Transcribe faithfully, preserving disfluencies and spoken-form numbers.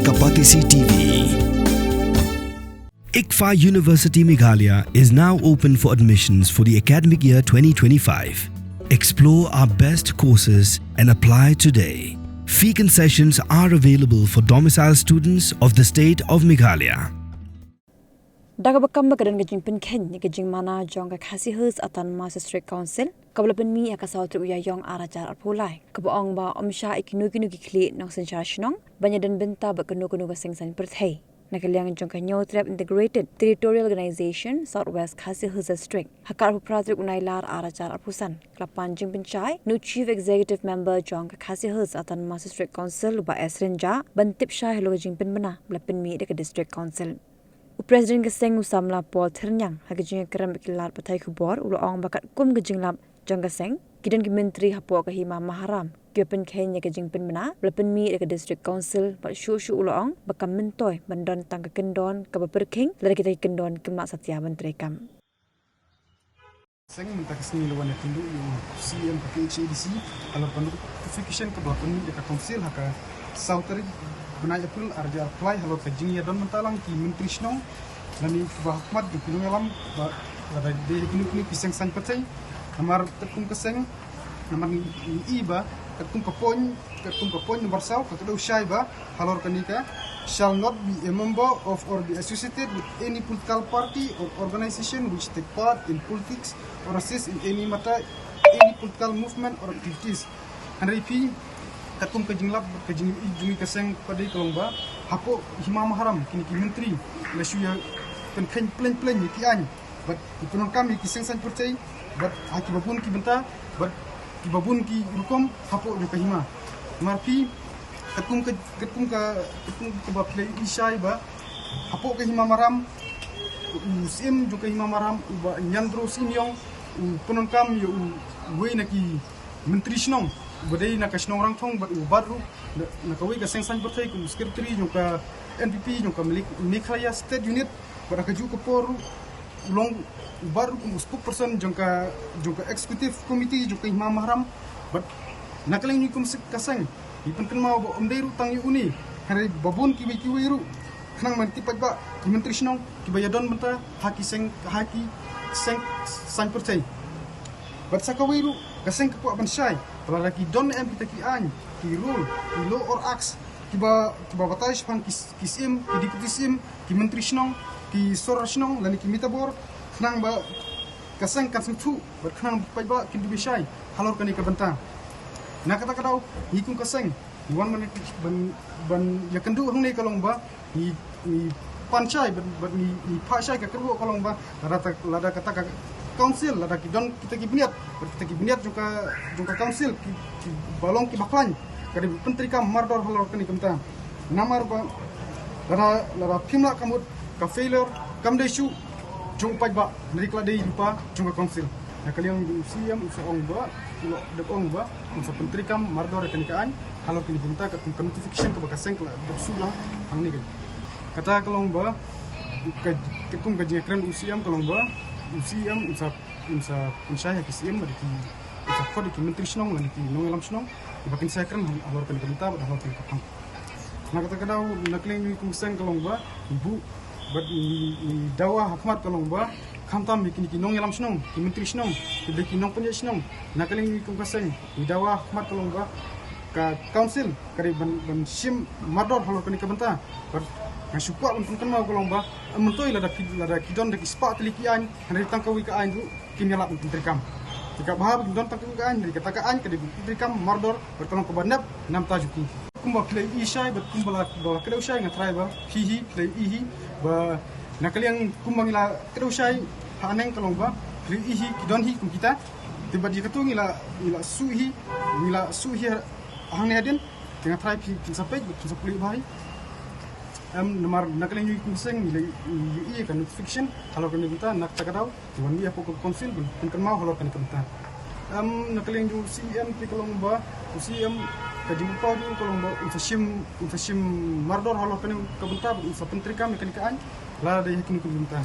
Kapatisi T V. ICFAI University Meghalaya is now open for admissions for the academic year twenty twenty-five. Explore our best courses and apply today. Fee concessions are available for domicile students of the state of Meghalaya. Da kaba kam ba ka don ka jingpynkheiñ ïa ka jingmana jong ka Khasi Hills Autonomous District Council kaba la pynmih ha ka saw tarik u Ïaïong ar hajar arphew lai, kaba ong ba ym shah ïa kino kino ki khlieh nongsynshar shnong ban ïadon bynta bad kano kano ka seng saiñ pyrthei. Na ka liang jong ka Hynñiewtrep Integrated Territorial Organization South West Khasi Hills District, ha ka arphew phra tarik u Nailar ar hajar arphew san, ka la pan jingpynshai na u Chief Executive Member jong ka Khasi Hills Autonomous District Council, u Bah S Rynjah, ban tip shai halor ka jingpynbna ba la pynmih da ka District Council. U President ka seng, u samla Paul Thyrniang, ha ka jingïakren bad ki lad pathai khubor u la ong ba katkum ka jinglap jong ka seng, ki don ki myntri hapoh ka Hima Maharam kiba pynkheiñ ïa ka jingpynbna ba la pynmih da ka District Council, bad shuh shuh u la ong ba kam myntoi ban don tang ka kyndon kaba pyrkhing lada kita ki kyndon kim lah satia ban treikam. Seng mynta ka sngi la wan ïakynduh ïa u C E M ka K H A D C halor ka notification kaba la pynmih da ka council ha ka saw tarik bnai April ar hajar arphew lai halor ka jingïadon bynta lang ki myntri shnong lane kiba ha khmat jong ki nongïalam ba lada dei ha kino kino ki seng saiñ pyrthei. Namar katkum ka seng, namar ngi i ba katkum ka point, katkum ka point number saw, ka kdew shai ba halor kane ka, shall not be a member of or be associated with any political party or organization which take part in politics or assist in any matter, any political movement or activities. Hynrei phi, katkum ka jinglap, ka jing, jong ngi ka seng pat dei ka long ba hapoh Hima Maharam kine ki myntri la shu ïa pynkheiñ plein plein ïa ki aiñ bad ki pyndonkam ïa ki seng saiñ pyrthei bad ha kiba bun ki bynta bad kiba bun ki rukom hapoh jong ka hima. Namar phi, katkum ka, katkum ka, katkum kaba phi la ïohi shai ba hapoh ka Hima Maharam, u Syiem jong ka Hima Maharam, u Bah Ñiandro Syiemiong, u pyndonkam ïa u, uwei na ki myntri shnong uba dei na ka shnong Rangthong bad u bat ruh na, na kawei ka seng saiñ pyrthei kum u secretary jong ka N P P jong ka Meli-, Meghalaya State Unit, bad ha kajuh ka por ruh u long, u bat ruh kum u spokesperson jong ka, jong ka executive committee jong ka Hima Maharam. Bad na ka liang jong ngi kum seng, ka seng, ngi pynkynmaw ba ym dei ruh tang ïa une, hynrei ba bun kiwei kiwei ruh, khnang ban tip paidbah, ki myntri shnong kiba ïadon bynta ha ki seng, ha ki seng saiñ pyrthei. Bad sa kawei ruh ka seng ka kwah ban shai ba lada ki don em kita ki aiñ, ki rule, ki law or acts kiba, kiba batai shaphang ki, ki Syiem, ki Deputy Syiem, ki myntri shnong, ki sordar shnong lane ki meitobor, khnang ba ka seng kan sngewthuh bad khnang paidbah kin dup ïa shai halor kane ka bynta. Na kata ka daw ngi kum ka seng ngi wan ban, ban, ban ïakynduh hangne ka long ba ngi, ngi pan shai bad, bad ngi, ngi phah shai ka kyrwoh ka long ba lada ta, lada kata ka council, lada ki don kita ki bniat, bad kita ki bniat jong ka, jong ka council ki, kiba long kiba khlaiñ, ka dei ban pyntreikam mardor halor kane ka bynta. Namar ba lada, lada phim lah ka mut, ka failure kam dei shuh jong u paidbah, hynrei ka la dei lypa jong ka council. Na ka liang u Syiem u sa ong ba, u la dep ong ba un sa pyntreikam mardor ïa kane ka aiñ halor kane ka bynta, katkum ka notification kaba ka seng ka la dep shu la hangne ka. Kata ka long ba ka, katkum ka jingïakren u Syiem ka long ba u Syiem un sa, un sa pynshai ha ki Syiem lane ki, un sa khot ïa ki myntri shnong lane ki nongïalam shnong kiba kin sa ïakren halor kane ka bynta bad halor kane ka phang. Na kata ka daw na ka liang jong ngi kum seng ka long ba ngi buh bad ngi, ngi dawa ha khmat ka long ba khamtam ïa kine ki nongïalam shnong, ki myntri shnong, ki dei ki nongpynïaid shnong, na ka liang jong ngi kum ka seng ngi dawa ha khmat ka long ba ka council ka dei ban, ban shim mardor halor kane ka bynta. Bad nga shu kwah ban pynkynmaw ka long ba ym myntoi lada ki, lada ki don da ki spah tylli ki aiñ, hynrei tang kawei ka aiñ ruh kim ïalap ban pyntreikam. Te kaba haba kin don tang kawei ka aiñ, hynrei kata ka aiñ ka dei ban pyntreikam mardor bad ka long kaba nep na ka bynta jong ki. Kumba phi la ïohi shai bad kumba la, ba la kdew shai, nga tharai ba phi hi phi la ïohi hi ba na ka liang kumba ngi la kdew shai haneng ka long ba phi la ïohi hi ki don hi kum kita. Te bad ïa katu ngi la, ngi la shu hi, ngi la shu hi hangne hadien. Te nga tharai phi, phin sa peit bad phin sa pule bha hi. Em, namar na ka liang jong ngi kum seng ngi la ïohi ïa ka notification halor kane ka bynta, na kata ka daw ngi wan mih hapoh ka council ban pynkynmaw halor kane ka bynta. Em, na ka liang jong u Syiem te ka long ba u Syiem ka jingpynpaw jong u ka long ba un sa shim, un sa shim mardor halor kane ka bynta bad un sa pyntreikam ïa kane ka aiñ lada dei ha kane ka bynta.